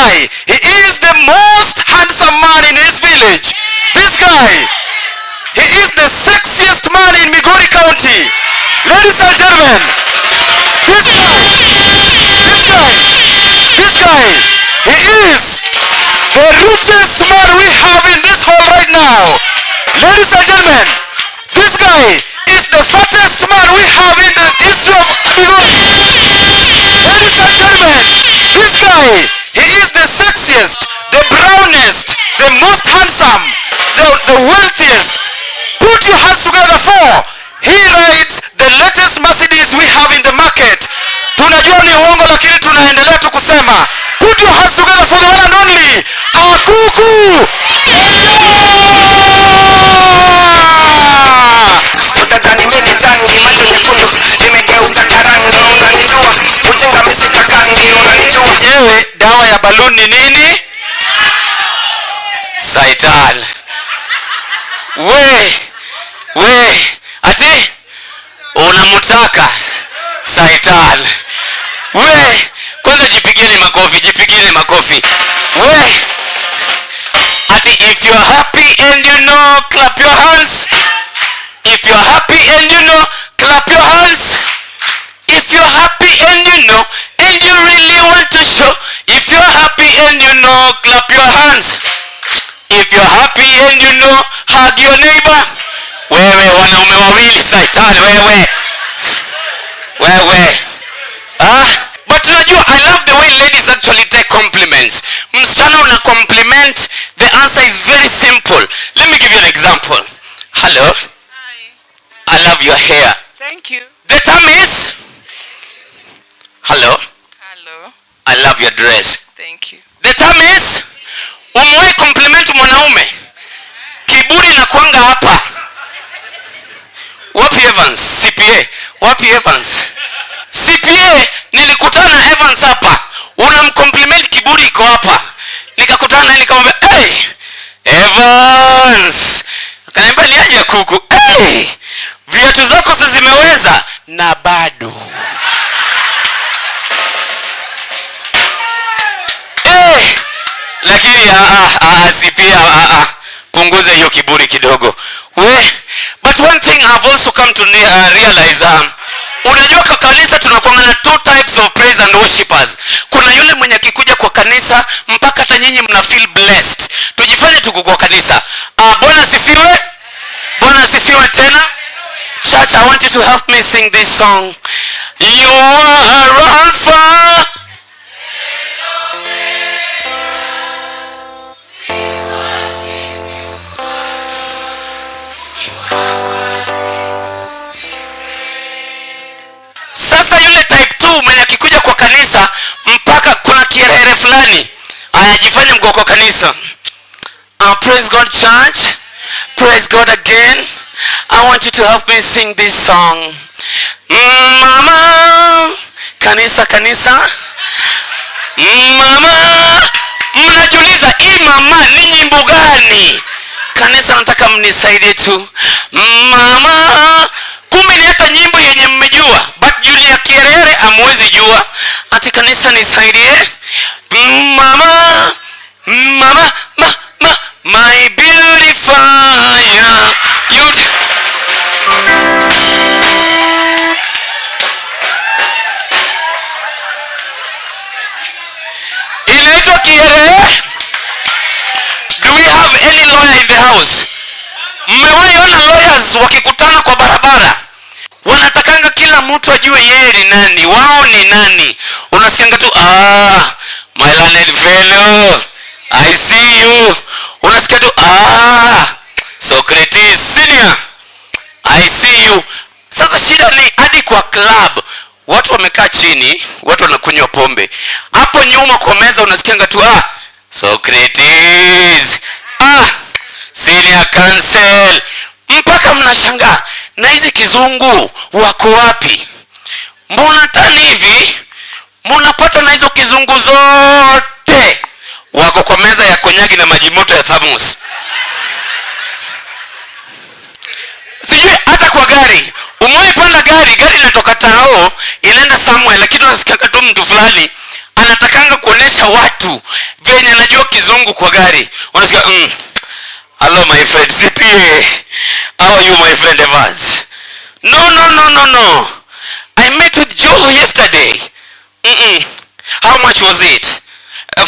guy, he is the most handsome man in his village. This guy, he is the sexiest man in Migori County. Ladies and gentlemen, this guy, this guy, this guy, he is the richest man we have in this hall right now. Ladies and gentlemen, this guy is the fattest man we have in the history of Migori. Ladies and gentlemen, this guy, he is the sexiest, the brownest, the most handsome, the wealthiest. Put your hands together for he rides the latest Mercedes we have in the market. Tunajua ni uongo lakini tunaendelea tu kusema. Put your hands together for the one and only Akuku Onyoa! Utadhani mimi ni tangi, macho nyekundu, nimegeuka karangi. Unanijua ujinga mimi sitakangi, unanijua. Yenyewe dawa ya baluni ni nini? Saitan. We, we, ati unamtaka Saitan. We, kwanza jipigieni makofi, jipigieni makofi. We, ati if you are happy and you know, clap your hands. If you are happy and you know, clap your hands. If you're happy and you know, and you really want to show. If you're happy and you know, clap your hands. If you're happy and you know, hug your neighbor. Wewe wanaume wawili saitani wewe. Wewe. Ah, but unajua I love the way ladies actually take compliments. Msichana una compliment, the answer is very simple. Let me give you an example. Hello, Hi. I love your hair. Thank you. The term is Hello, Hello. I love your dress. Thank you. The term is umewahi compliment mwanaume? Kiburi na kwanga hapa. Wapi Evans? CPA. Wapi Evans? CPA nilikutana na Evans hapa. Unamcompliment kiburi iko hapa. Nikakutana naye nikamwambia, "Hey, Evans." Akaniambia ni aje kuku. Hey, viatu zako si zimeweza na bado. Eh, lakini CPA punguza hiyo kiburi kidogo. We, but one thing I've also come to realize, unajua kwa kanisa tunakuwa na two types of praise and worshipers. Kuna yule mwenye akikuja kwa kanisa mpaka hata nyinyi mna feel blessed. Tujifanye tuko kwa kanisa. Bwana asifiwe. Bwana asifiwe tena. Church, I want you to help me sing this song. You are Alpha. Sasa yule type 2 mwenye akikuja kwa kanisa mpaka kuna kiherehere fulani anajifanya mko kwa kanisa. Praise God church. Praise God again. I want you to help me sing this song. Mama kanisa kanisa. Mama mnajiuliza hii mama ni nyimbo gani? Kanisa nataka mnisaidie tu. Mama kumbe ni hata nyimbo yenye mmejua, but juu ya kiherehere hamwezi jua. Ati kanisa nisaidie. Mama mama ma, ma, my beautifier. You inaitwa kiherehere. Do we have any lawyer in the house? Mmewahi ona lawyers wakikutana kwa barabara? Wanatakanga kila mtu ajue yeye ni nani, wao ni nani. Unasikianga tu my learned fellow, I see you. Unasikia tu Socrates senior, I see you. Sasa shida ni hadi kwa club watu wamekaa chini, watu wanakunywa pombe. Hapo nyuma kwa meza unasikianga tu Socrates, senior counsel, mpaka mnashangaa na hizi kizungu wako wapi? Mbona tani hivi mnapata na hizo kizungu zote wako kwa meza ya konyagi na maji moto ya thermos. Sijui hata kwa gari, umewahi panda gari, gari inatoka tao inaenda somewhere, lakini unasikia tu mtu fulani Anatakanga kuonesha watu venye anajua Kizungu kwa gari. Unasikia, "Hello, my friend CPA. How are you, my friend Evans? No, no, no, no, no. I met with Joe yesterday. How much was it?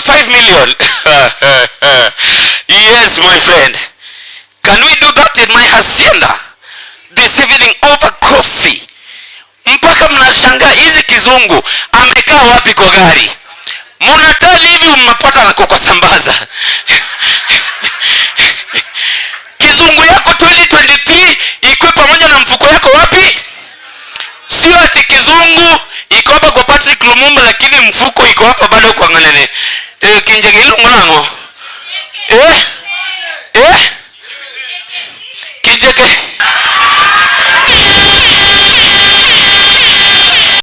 5 million. Yes, my friend. Can we do that in my hacienda this evening over coffee?" Mpaka mnashangaa, hizi Kizungu amekaa wapi kwa gari? Munatali hivi, mmepata nako kwa sambaza. Kizungu yako 2023 ikuwe pamoja na mfuko yako wapi? Sio ati Kizungu iko hapa kwa Patrick Lumumba, lakini mfuko iko hapa bado kwa Ng'anene. E, kinjenge iluongo nang'o? Eh?